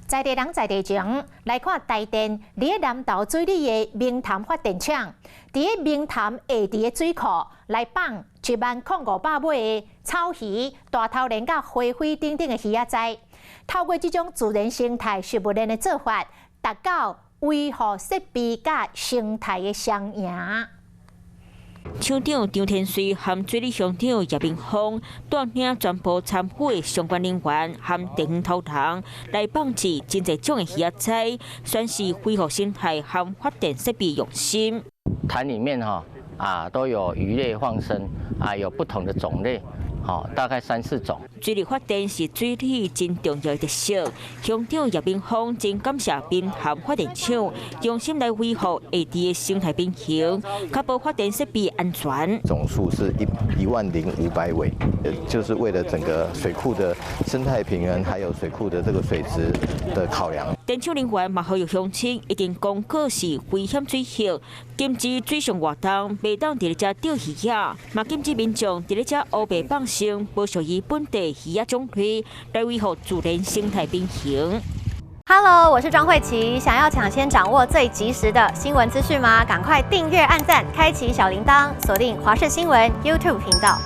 在地人在地情，來看台電佇咧南投水里的明潭發電廠，佇咧明潭下池的水庫來放10,500尾的草魚、大頭鰱佮花蜚等等的魚仔仔，透過這種自然生態食物鏈的做法，達到維護設備佮生態的雙贏。廠長張天瑞和水里鄉長葉明峰帶領全部參與的相關人員和地方頭人來放飼真濟種的魚仔仔，宣示恢復生態和發電設備用心。潭裡面哈啊都有魚類放生啊，有不同的種類。好，大概三四種。水力發電是水里真重要的特色。鄉長葉明峰真感謝明潭發電廠用心來維護下池的生態平衡，確保發電設備安全。總數是10,500尾，就是為了整個水庫的生態平衡，還有水庫的這個水質的考量。電廠人員嘛呼籲鄉親一定公告是危險水域，禁止水上活動，袂當佇咧遮釣魚仔，嘛禁止民眾佇咧遮烏白放生，無屬於本地魚仔種類，來維護自然生態平衡。 Hello，我是莊慧琪，想要搶先掌握最及時的新聞資訊嗎？趕快訂閱、按讚、開啟小鈴鐺，鎖定華視新聞 YouTube 頻道。